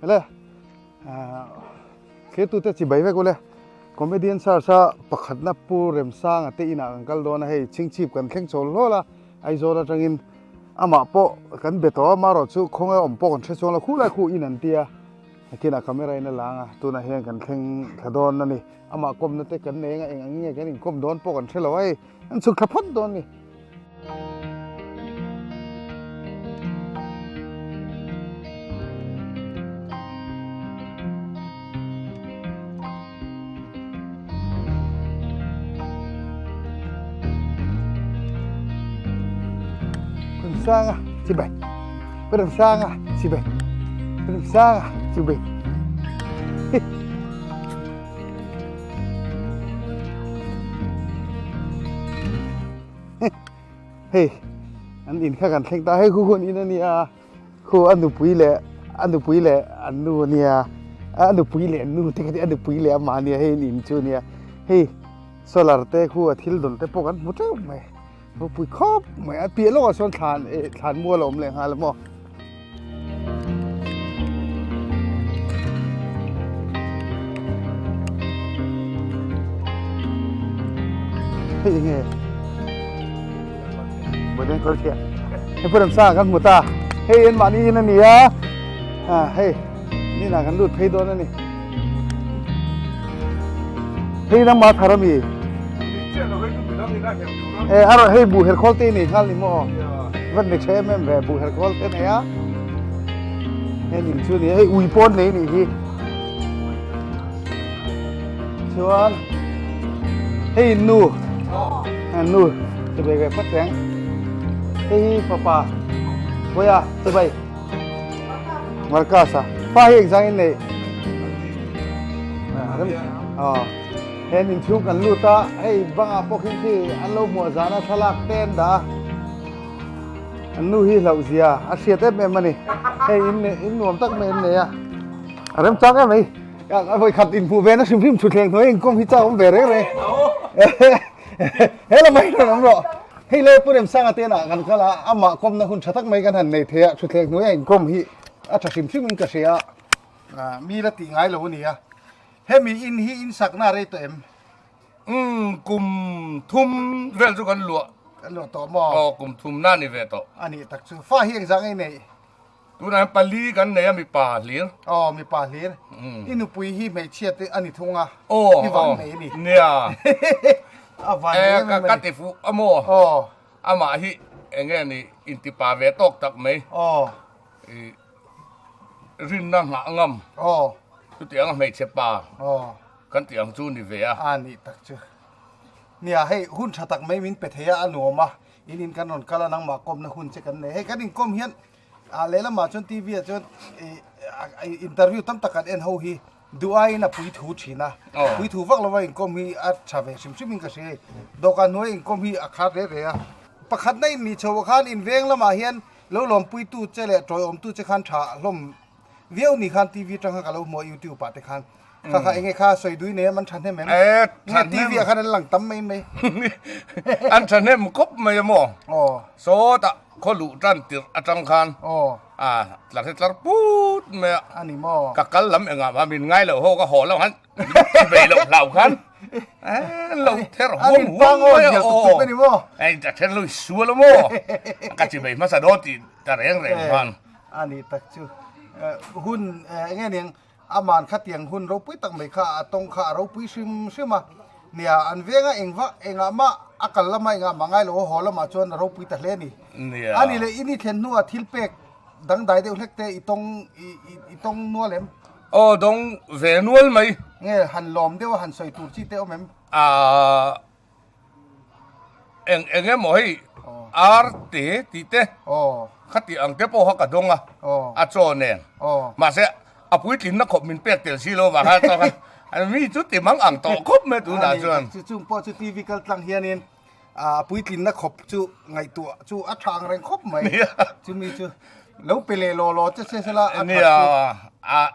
Hele thirtute chibai vek ule comedian search a pakhatna Pu Remsanga te inah kan kal dawn a hei chhingchhip kan thleng chawl hlawl a Aizawl atangin amah pawh kan be tawh a marawh chu khawnge awm pawh kan hre chuang lo khulai khu in an tia nakinah camera in a lang a tunah hian kan thleng thla dawn a ni amah kawmna te kan nei anga eng ang nge kan inkawm dawn pawh kan hre lo a hei an chhuk thla phawt dawn a ni. Sanga chibai Perdam sanga chibai Perdam sanga chibai Hei an in kha kan thleng ta hei khu hun in ania Khu a nupui leh a nupui leh an nu ania a nupui leh an nu te kha a nupui leh amah ania hei an in chu ania hei solar te khu a thil dawn te pawh kan hmu teuh mai ropui khawp mai a piah lawkah sawn thlan eh thlan mual a awm leh nghal a maw. Hei enge Bawden kawr thiah. Hei pawh ramsa kan hmu ta. Hei en mahni in a ni a. A hei nina kan lut phei dawn a ni. Hei nangmah thar a mi. E a rawn hei buh her khawl te nei nghal ni maw. Van ni tha em em ve buh her khawl te nei a. Hei ning chu ni hei ui pawn nei nih hi. Chuan hei nu nu chibai ve phawt reng hei hi fapa Vawiah chibai Marcus a fa hi engzang in nei he nin chhung kan lut a hei bangah pawh khin khi an lo hmuah zana thlalak te an dah a an nu hi hlauh zia a hriat em em a ni hei in in nuam tak mai an nei a a remchang em mai. A vawi khat inhmuh ve na hrim hrim thutthleng hnuai inkhawm hi chak awm ve reng reng. He la mai rawn awm rawh. Hei le Pu Remsanga te inah kan kal a, amah kawmna hun tha tak mai kan han nei thei a, thutthleng hnuaia inkhawm hi a tha hrim hrim in ka hria a, mi la tih ngai lo a ni a. Hemi in hi in sakna a rei tawh em? Umm kum thum vel chu kan luah. Kan luah tawh maw? Aw kum thum na ni ve tawh. A nih tak chu. Fa hi engzah nge i neih? Tunah hian pali kan nei a mipa hlir. Aw mipa hlir. I nupui hi hmeichhia te a ni thung a. Aw I van nei a ni. Nia. A van nei em em a ni. Ka ti fuh a maw. Aw. Amah hi enge ni intipa ve tawk tak mai. Aw. I rinna nghah ngam. Aw. Chutiang a hmeichhe pa. Aw. Kan tih ang chu ni ve a. A nih tak chu. Nia hei hun tha tak mai min pe thei a a nuam a. In in kan rawn kal a nangmah kawmna hun che kan nei. Hei kan inkawm hian ah lehlamah chuan TV ah chuan ih interview tam tak kan en ho hi duh aiin a pui thu thin a. Pui thu vak lova inkawm hi a tha ve hrim hrim in ka hria hei. Dawhkan hnuai inkawm hi a khat re re a. Pakhatna in nih chhoh khan in veng lamah hian lo lawmpuitu che leh tawiawmtu che khan tha hlawm Viau ni khan TV atang khan ka lo hmu a YouTube ah te khan. Kha kha enge kha sawi dui nei em an thahnem em? Eh, Nge TV ah khan an lang tam mai mai. An thahnem khawp mai a maw? Aw. Sawtah khaw luh tan tirh atang khan. Aw. A tlar hi tlar put mai a. A ni maw? Ka kal lam engah mah min ngai loh ho ka haw lo han min bei loh hlau khan. Eh, lo ther huam huam mai a. Aw. Aw. Ei, a then lo i sual a maw? Ka chi bei hmasa dawn tih ta reng reng khan. A nih tak chu hun enge niang aman khatiang hun ropui tak mai kha a tawng kha a ropui hrim hrim a nia an venga engvah engah mah a kal lama engah mah ngai lo a haw lamah chuan a ropui ta hle a ni. A nih leh i ni thlen hnuah thil pek dangdai deuh hlek te i tawng i tawng nual em? Aw dawng ve nual mai. Nge han lawm deuh a han sawi tur chi te awm em? Aaa. Eng eng emaw hei ar te tih te khati ang te pawh kha ka dawng a, a chaw nen. Mahse a puitlinna khawp min pek tel si lo vang a chuan mi chu ti mang ang tawh khawp mai tunah chuan. Chu chung pawh chu TV kal tlang hianin a puitlinna khawp chu ngaihtuah chu a tha ang reng khawp mai. Chumi chu lo pe leh law law che se sela a that chu. Nia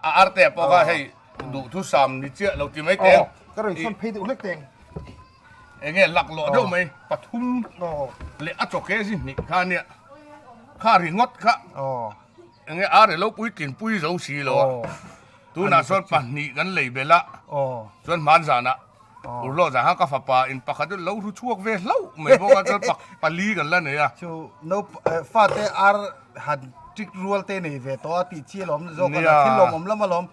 a ar te pawh kha hei duhthusam ni chiah lo ti mai teng. Ka rawn sawn phei deuh hlek teng. Enge laklawh deuh mai pathum leh a chaw kg hnih kha ania kha ringawt kha. enge ar i lo puitlin pui zo si lo a. Tunah chuan pahnih kan lei belh a, chuan hman zanah urhlawh zan khan ka fapa in pakhat chu lo hru chhuak ve hlauh mai bawk a, chuan pali kan la nei a. Chu fate ar han tik rual te nei ve tawh a tih chi alawm zawk a, thil lawmawm lam alawm.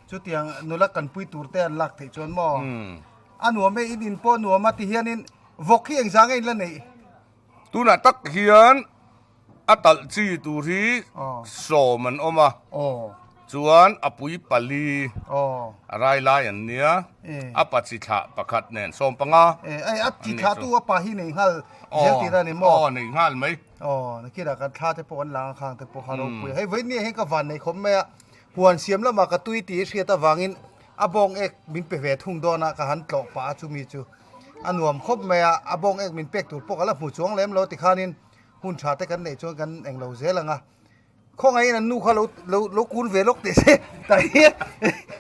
Chutiang nula kan pui tur te an lak theih chuan maw a nuam e, in in pawh nuam a ti hianin vawk hi engzah nge in la neih? Tunah tak hian A talh chi tur hi sawm an awm a, chuan a pui pali a rai lai an nia, a pa chi thlah pakhat nen 15. A chi thlah tu a pa hi nei nghal zel tih a ni maw? Aw nei nghal mai. Aw nakirah kan thla te pawh an lang a khang te pawh kha ropui a. Hei vawiin hian ka van nei khawp mai a, huan siam lamah ka tui tih i hriat avangin a bawng ek min pe ve thung dawn a, ka han tlawh pah a chumi chu a nuam khawp mai a, a bawng ek min pek tur pawh ka la hmu chuang lem lo tikhanin Hun tha te kan neih chuan kan englo zel ang a, khawngaihin an nu kha lo lo lo kun ve lawk teh se tah hian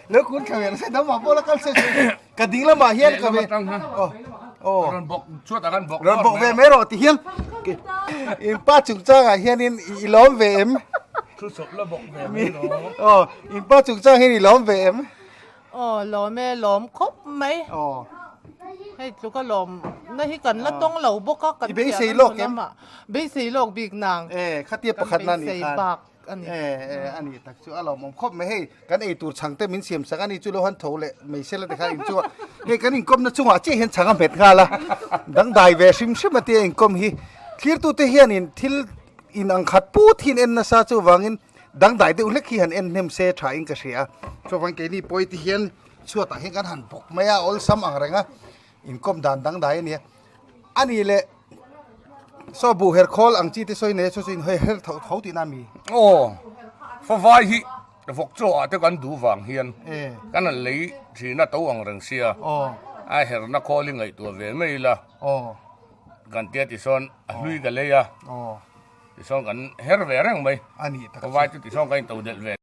lo kun thla ve se damah pawh la kal se se ka ding lamah hian ka ve aw aw rawn bawk chuat ah khan bawk rawn bawk ve mai rawh ti hian in pa chungchangah hianin i lawm ve em thu sawp la bawk ve mai rawh aw in pa chungchang hian i lawm ve em Aw lawm e, lawm khawp mai. Aw. Hei tluk a lawm na hi kan la tawng lo bawk a, kan beisei lawk em? Beisei lawk bik nang. E, khatia pakhat na ni khan. Beisei bak a ni. E, e, a ni tak chu a lawmawm khawp mai. Hei kan ei tur chhang te min siam sak a ni chu lo han tho leh mai sela te khan in chu a. Hei kan inkawmna chungah chiah hian chhang a hmet nghal a. Dangdai ve hrim hrim a tia inkawm hi. Thlirtute hianin thil in ang khat put hi an en nasa chuvangin Dangdai deuh hlek hi han en hnem se tha in ka hria. Chuan keini pawi te hian chhuatah hian kan han bawk mai a, awlsam ang reng a, inkawm dan dangdai a nia. A nih leh saw buh her khawl ang chi te sawi nei a, chu chu in hawi her tho tho tihna a mi? Aw, favai hi vawk chaw ah te kan duh vang hian kan han lei thin a to ang reng sia, a herna khawl hi ngaihtuah ve mai ila kan tia tisawn a hlui ka lei a. Tisawn kan her ve reng mai. A nih tak chu. Vai chu tisawn kan into delh ve.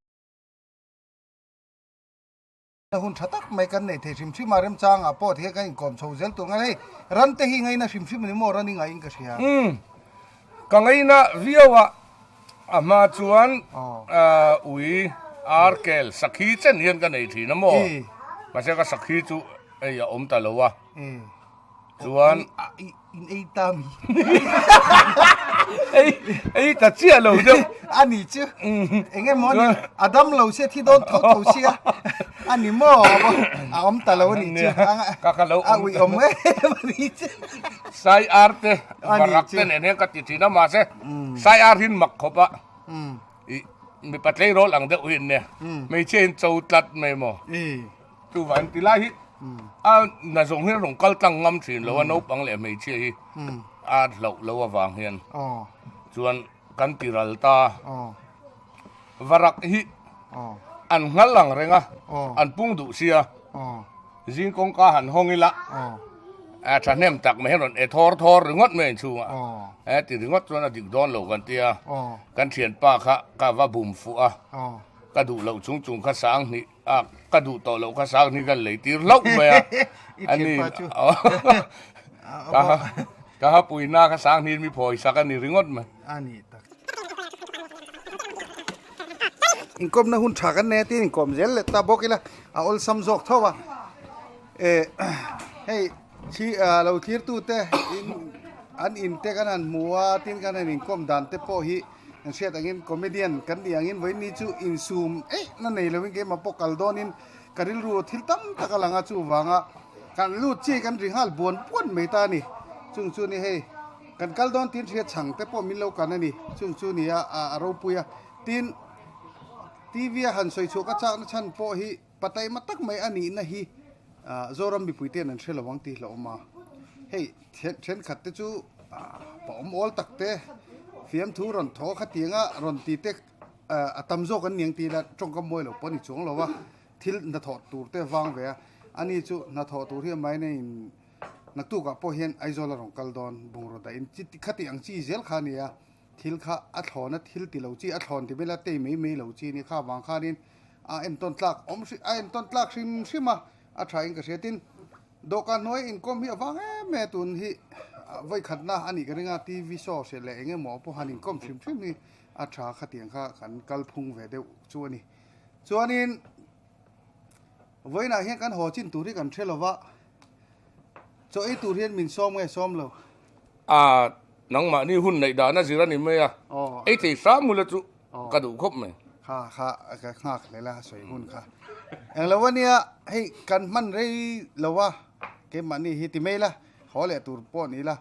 Hun tha tak mai kan nei thei hrim hrim a, remchangah pawh ti hian kan inkawm chho zel tur ngai. Hei ran te hi ngaina hrim hrim a ni maw? Ran i ngaihin ka hria. Umm ka ngaina viau a, a hma chuan ui ar kel sakhi chen hian ka nei thin a maw? Mahse ka sakhi chu hei a awm ta lo a. Chuan in ei ta mi. Ei ei ta chiah lo deuh. A ni chu. Eng emaw ni a dam lo sia thi dawn tho tho sia. A ni maw a awm ta lo a ni chu. Ka ka lo a ui awm em a ni chu. Sai ar te varak te nen hian ka ti thin a mahse sai ar hi mak khawp a. I mipa tleirawl ang deuh hi an nia. Hmeichhia in cho tlat mai maw. Chuvang ti lai hi a na zawng hian rawn kal tlang ngam thin lo a naupang leh hmeichhia hi a hlauh lo avang hian chuan kan ti ral ta varak hi an nghal ang reng a an pung duh sia zing kawngka han hawng ila a thahnem tak mai hian rawn e thawr thawr ringawt mai inchhungah e ti ringawt chuan a dik dawn lo kan tia kan thianpa kha ka va bum fuh a ka duh loh chung chung kha sang hnih A ka duh tawh loh kha sang hi kan lei tir hlauh mai a. I thianpa chu. Ka ha puina kha sang hi mi phawi sak a ni ringawt mai. A ni tak. Inkawmna hun tha kan nei a tin inkawm zel leh ta bawk ila a awlsam zawk tho a. Eh hei thi lo thlir tu te in an in te kan han hmu a tin kan han inkawm dan te pawh hi Kan hriat angin comedian kan nih angin vawiin ni chu insum eih na nei loin keimah pawh kal dawnin ka rilru thil tam tak a lang a, chuvanga kan lut chi kan ri nghal buan buan mai ta a ni. Chung chu ni hei kan kal dawn tin hria chhang te pawh min lo kan a ni, chung chu ni a a ropui a. Tin, TV a han sawi chhuah ka chakna chhan pawh hi pataima tak mai a nihna hi Zoram mipui ten an hre lo ang tih hlauhawm a. Hei thenkhat te chu pa awm awl tak te fiamthu rawn thaw khatianga rawn ti te a tam zawk an niang tih la tawngkam mawi lo pawh a ni chuang lo a, thil hnathawh tur te vang ve a, ani chu hnathawh tur hi amah in naktukah pawh hian Aizawl a rawn kal dawn bungraw dah in khati ang chi zel kha a ni a, thil kha a thlawn a thil ti lo chi a thlawn ti mai la tei mai mai lo chi a ni kha vang khanin a entawn tlak awm a entawn tlak hrim hrim a, a tha in ka hria tin. Dawhkan hnuai inkawm hi a vang em em a, tun hi vawikhatna a nih ka ring a, TV show hriat leh eng emaw pawh han inkawm hrim hrim hi a tha khatiang kha kan kal phung ve deuh chu a ni. Chuanin vawiinah hian kan haw chin tur hi kan hre lova, chaw ei tur hian min sawm nge sawm lo? A, nangmahni hun neih dan a zir a ni mai a, ei thei hram ula chu ka duh khawp mai. Kha kha ka nghak hle la sawi hun kha. Englo ania hei kan hman rei lo a, keimahni hi ti mai la, haw leh tur pawh ni la,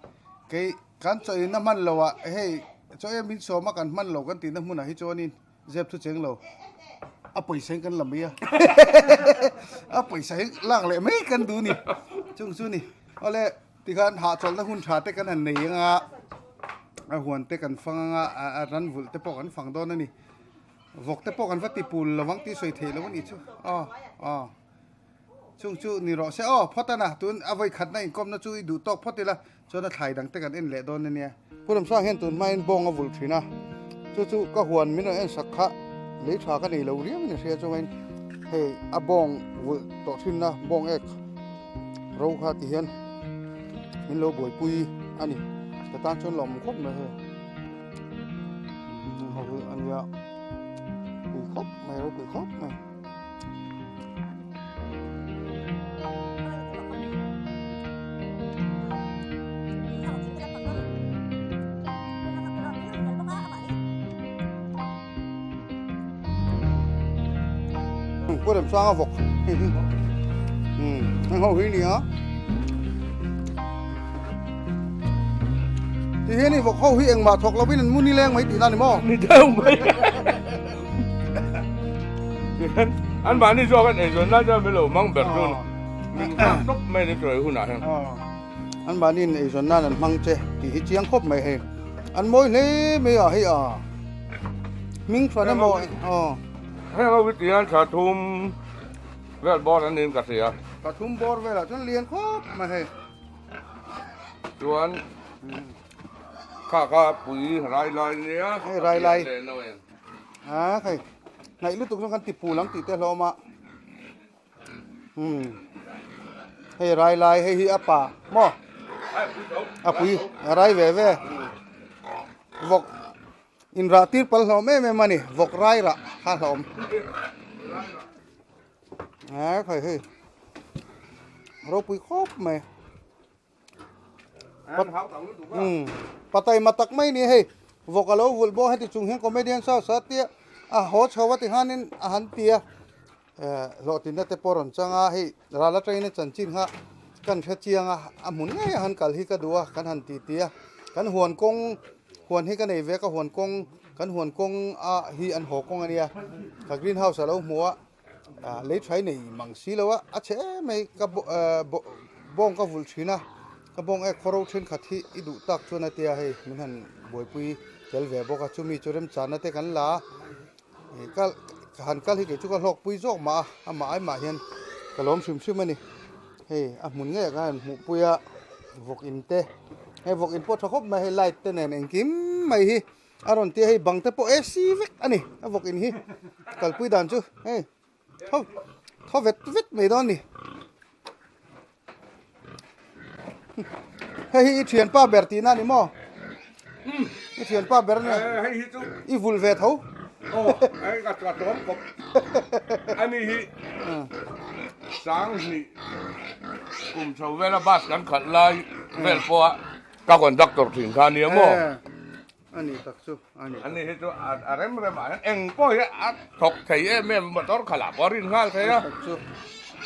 kei kan chaw in a hman lo a, hei chaw em min sawm a kan hman lo kan tihna hmunah hi chuanin zep thu cheng lo, a pawisa in kan la mai a, a pawisa hi lak leh mai kan duh ni, chung chu ni. Awle. Tikhan hahchawlhna hun tha te kan han nei anga, a huan te kan fang anga, a ran vulh te pawh kan fang dawn a ni. Vawk te pawh kan va ti pul lo ang tih sawi theih lo a nih chu. Aw, aw. Chung chu ni rawh se. Aw, phawt a na, tun a vawi khatna inkawmna chu i duh tawk phawt ila, chuan a thlai dang te kan en leh dawn a nia. Pu Ramsang hian tun hmain bawng a vulh thin a, chu chu ka huan min rawn en sak kha lei tha ka nei lo riau in a hria chuangin hei a bawng vulh tawh thinna bawng ek ro kha ti hian min lo buaipui a ni, ka tan chuan lawm khawp mai hei ho hi a nia pui khawp mai ropui khawp mai. Pu Remsanga vawk hei hi heng ho hi nia ti hian i vawk ho hi engmah thawk lovin an mu ni leng mai tihna ni maw ni deuh mai An mahni zawk an eizawn lai chuan min lo hmang ber chu min nghak tawp mai ni chawi hunah hian. An mahni in eizawn nan an hmang che tih hi chiang khawp mai hei. An mawi hle mai a hei a hming hran emaw aw. Heng ho hi tihian thla thum vel bawr an niin ka hria. Thla thum bawr velah chuan lian khawp mai hei. Chuan kha kha pui rai lai nia. Hei rai lai. A hei hnaih lutuk chuan kan ti pul ang tih te hlawm a umm hei rai lai hei hi a pa maw a pui a rai ve ve vawk in rah tir pal hlawm em em a ni vawk rai rah kha hlawm a hei hei ropui khawp mai. Patai matak mai ni hei vawk a lo vulh bawk heti chung hian comedian sa sa tia a haw chho a ti khanin a han ti a hlawhtlinna te pawh rawn chang a hei ral atangin a chanchin kha kan hre chiang a a hmun ngei a han kal hi ka duh a kan han ti ti a kan huan kawng huan hi ka nei ve ka huan kawng kan huan kawng a hi an haw kawng a nia ka green house a lo hmu a. Lei tha hi nei mang si lo a, a chhe em mai ka bawng ka vulh thin a, ka bawng ek khawro thenkhat hi i duh tak chuan a tia hei min han buaipui tel ve bawk a, chumi chu remchana te kan la a, ka han kal hi kei chu ka hlawkpui zawk mah a, amah ai mah hian ka lawm hrim hrim a ni, hei a hmun ngeiah khan han hmuhpui a vawk in te, hei vawk in pawh tha khawp mai hei light te nen engkim mai hi. A rawn tia hei bang te pawh AC vek a ni a vawk in hi kalpui dan chu hei tho tho vet vet mai dawn ni hei hi i thianpa ber tihna ni maw i thianpa ber ni hei hi chu i vul ve tho aw hei ka ka tawm kawp ani hi sang hnih kum chho vela bus kan khalh lai vel pawh a Ka conductor thin kha ania maw? A ni tak chu a ni. Ani hi chu a rem rem ah hian eng pawh hi a thawk thei em em motor khalh ah pawh a rin nghal thei a.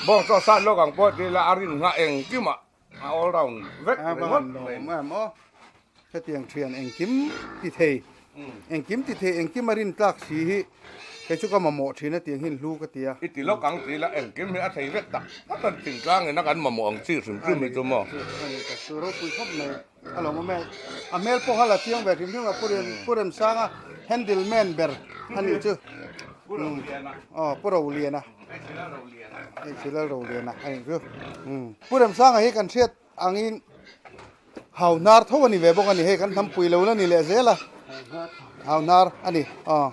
Bawng chaw sat lawk ang pawh ti ila a rin nghal engkim ah a all round vek ringawt mai. Em aw hetiang thian engkim ti thei engkim ti thei engkim a rin tlak si hi Kei chu ka mamawh thin a tiang hian hlu ka ti a. I ti lawk ang ti ila engkim hi a thei vek tak tak a thingtlang ina kan mamawh ang chi hrim hrim hi chu maw. A ni tak chu ropui khawp mai a lo awm e. A hmel pawh kha la chiang ve hrim hrim a Pu Rem Pu Remsanga handle man ber a nih chu. Pu Roliana. Aw Pu Roliana. Hei Silal Roliana. Hei Silal Roliana a nih chu. Pu Remsanga hi kan hriat angin hau hnar tho a ni ve bawk a ni hei kan hnam pui lo la ni leh zel a hau hnar a ni aw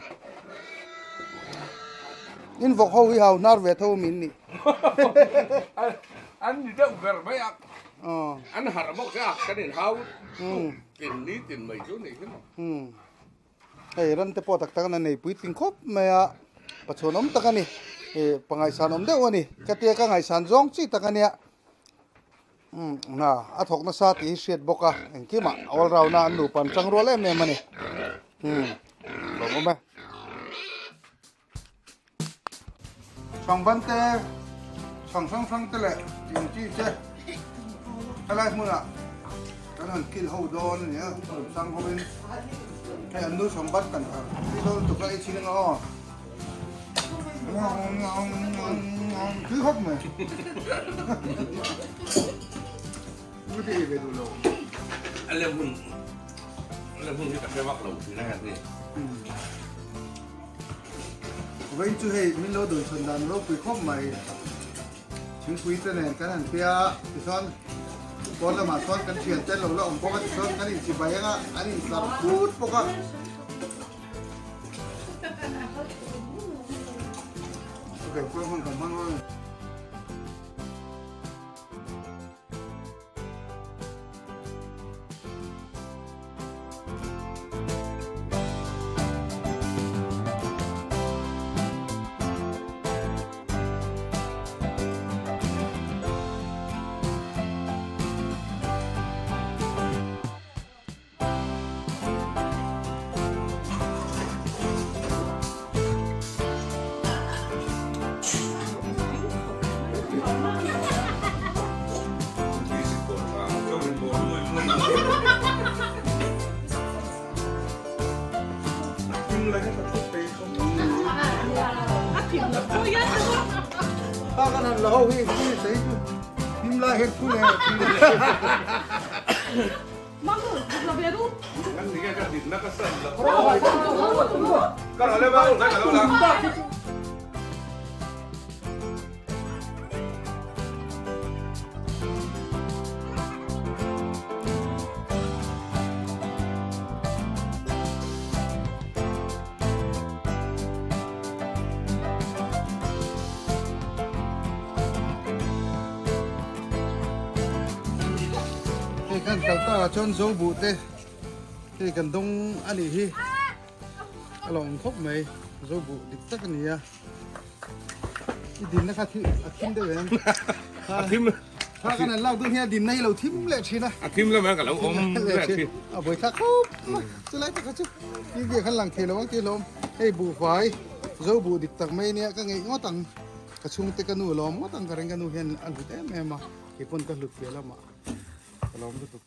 in vawk ho hi hau hnar ve tho min ni an ni deuh ber mai a an harh bawk se a kan in hau tin ni tin mai chu ni hi maw. Hei ran te pawh tak tak an nei puitling khawp mai a, pachhuan awm tak a ni. Ih pa ngaihsan awm deuh a ni. Ka tia ka ngaihsan zawng chi tak a nia. Umm hna a thawk nasa tih hi hriat bawk a, engkimah all round a an nupa an tang rual em em a ni. Umm lawmawm e. Chhangban te, chhang hrang hrang te leh ting chi te helai hmunah kan han kil ho dawn a ni a, rawn chang hovin hei an nu chhangban kan thar hi dawn lutuk a ei chin anga aw tui khawp mai ka ei ve duh lo. A lem hun a lem hun hi ka hre vak lo thin a heng hi. Vawiin chu hei min lo dawnchhawn dan ropui khawp mai. Thingpui te nen kan han pia a, tichuan pawn lamah chuan kan thian te lo la awm bawk a, tichuan kan inchibai anga an intlar phut bawk a. Okay, kawng hman kan hmang reng. Ta kan han la ho hi him lai hian thu leh. Hei kan kal takah chuan zo buh te hei kan dawng a nih hi a lo awm khawp mai zo buh dik tak a ni a i dinna kha a thim deuh em a thim kha kan han lak dawn hian a dinna hi lo thim leh thin a a thim lamah hian ka lo awm leh thin a buaithlak khawp mai chulai takah chu tv ah khan lang thei lo ang tih hlawm hei buhfai zo buh dik tak mai ania ka ngeih ngawt ang. Ka chhungte ka nu lawm ngawt ang ka ring ka nu hian a hlut em em a, kei pawn ka hlut piah lamah ka lawm lutuk.